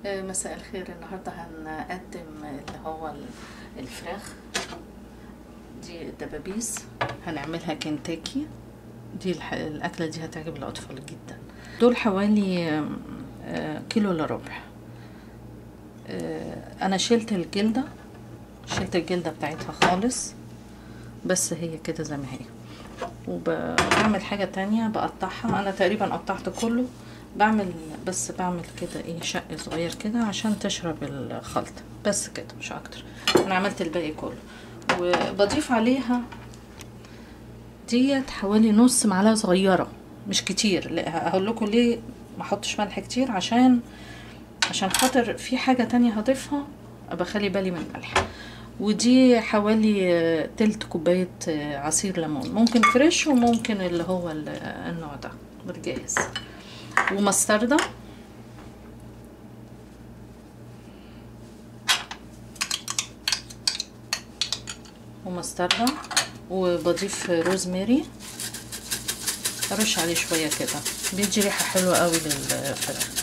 مساء الخير. النهارده هنقدم اللي هو الفراخ دي، الدبابيس، هنعملها كنتاكي. دي الاكلة دي هتعجب الاطفال جدا. دول حوالي كيلو الا ربع. انا شلت الجلدة، شلت الجلدة بتاعتها خالص، بس هي كده زي ما هي. وبعمل حاجة تانية بقطعها، انا تقريبا قطعت كله، بعمل بس بعمل كده ايه شق صغير كده عشان تشرب الخلطة، بس كده مش اكتر. انا عملت الباقي كله. وبضيف عليها ديت حوالي نص معلقه صغيرة، مش كتير. لا هقول لكم ليه ما احطش ملح كتير، عشان خاطر في حاجة تانية هضيفها ابقى خلي بالي من الملح. ودي حوالي تلت كوباية عصير ليمون، ممكن فريش وممكن اللي هو النوع ده الجاهز. ومستردة، ومستردة، وبضيف روزماري، ارش عليه شوية كده، بيدي ريحه حلوة قوي للفراخ.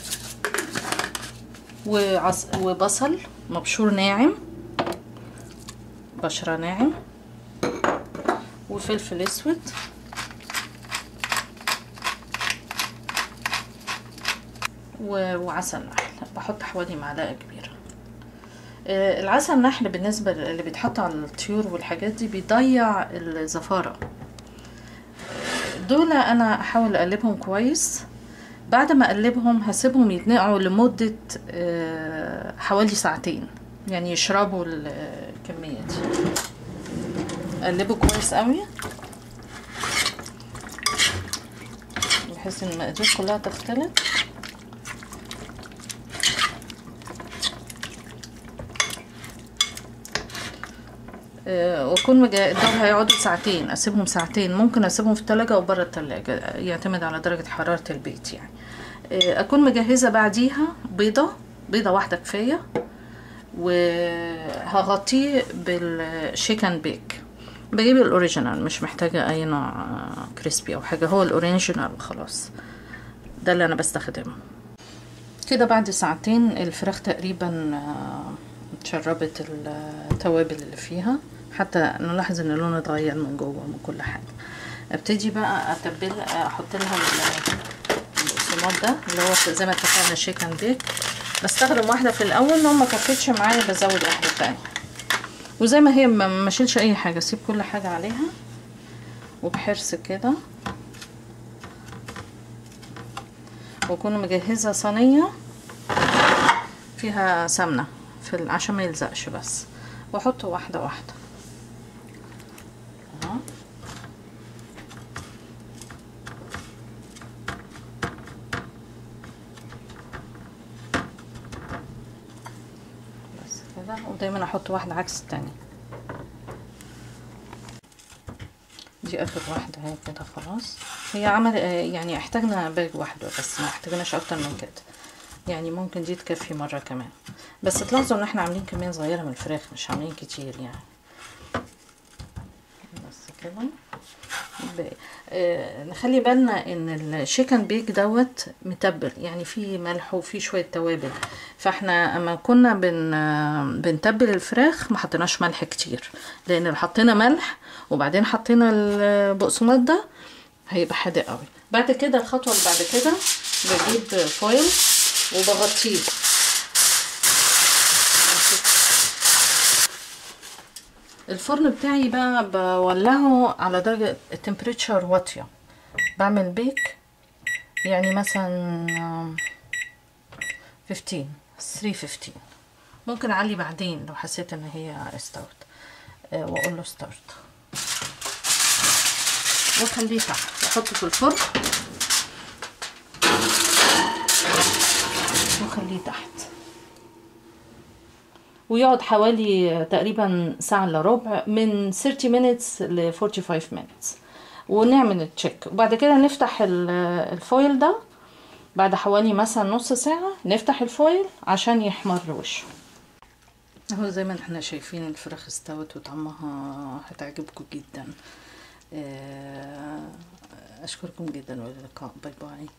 وبصل مبشور ناعم، بشره ناعم، وفلفل اسود، وعسل نحل. بحط حوالي معلقه كبيرة. العسل النحل بالنسبة اللي بيتحط على الطيور والحاجات دي بيضيع الزفاره. دول انا احاول اقلبهم كويس. بعد ما اقلبهم هسيبهم يتنقعوا لمدة حوالي ساعتين، يعني يشربوا الكمية دي. قلبه كويس قوي بحيث ان المقادير كلها تختلط. واكون دول هيقعدوا ساعتين، اسيبهم ساعتين، ممكن اسيبهم في التلاجة او بره التلاجة، يعتمد على درجة حرارة البيت يعني. اكون مجهزة بعديها بيضة، بيضة واحدة كفاية، وهغطيه بال shake and bake. بجيب ال original، مش محتاجة اي نوع crispy او حاجة، هو ال original خلاص، ده اللي انا بستخدمه. كده بعد ساعتين الفراخ تقريبا اتشربت التوابل اللي فيها، حتى نلاحظ ان اللون اتغير من جوه من كل حاجة. ابتدي بقى اتبل، احط لها البقسماط ده اللي هو زي ما اتفقنا shake and bake. بستخدم واحدة في الاول، لو ما كفتش معايا بزود واحدة تانية. وزي ما هي ما اشيلش اي حاجة، اسيب كل حاجة عليها، وبحرص كده. واكون مجهزة صينية فيها سمنه في عشان ما يلزقش بس، واحطه واحدة واحدة. اهو بس كده. ودايما احط واحدة عكس التانية. دي اخر واحدة اهي كده خلاص. هي عمل يعني احتاجنا باج واحدة بس، ما احتاجناش اكتر من كده، يعني ممكن دي تكفي مرة كمان. بس تلاحظوا ان احنا عاملين كمية صغيرة من الفراخ، مش عاملين كتير يعني. بس كده. نخلي بالنا ان ال shake and bake دوت متبل، يعني فيه ملح وفيه شوية توابل، فاحنا اما كنا بنتبل الفراخ ما حطيناش ملح كتير، لان لو حطينا ملح وبعدين حطينا البقسماط ده هيبقى حادق قوي. بعد كده الخطوة اللي بعد كده بجيب foil وبغطيه. الفرن بتاعي بقى بولعه على درجة ال temperature واطية، بعمل bake يعني مثلا 15 315، ممكن اعلي بعدين لو حسيت ان هي استوت، واقول له start، واخليه تحت، احطه في الفرن وخليه تحت، ويقعد حوالي تقريبا ساعة الا ربع، من 30 minutes ل 45 minutes، ونعمل check. وبعد كده نفتح ال foil ده بعد حوالي مثلا نص ساعة، نفتح ال foil عشان يحمر وشه. اهو زي ما احنا شايفين الفراخ استوت وطعمها هتعجبكم جدا. اشكركم جدا والى اللقاء، bye bye.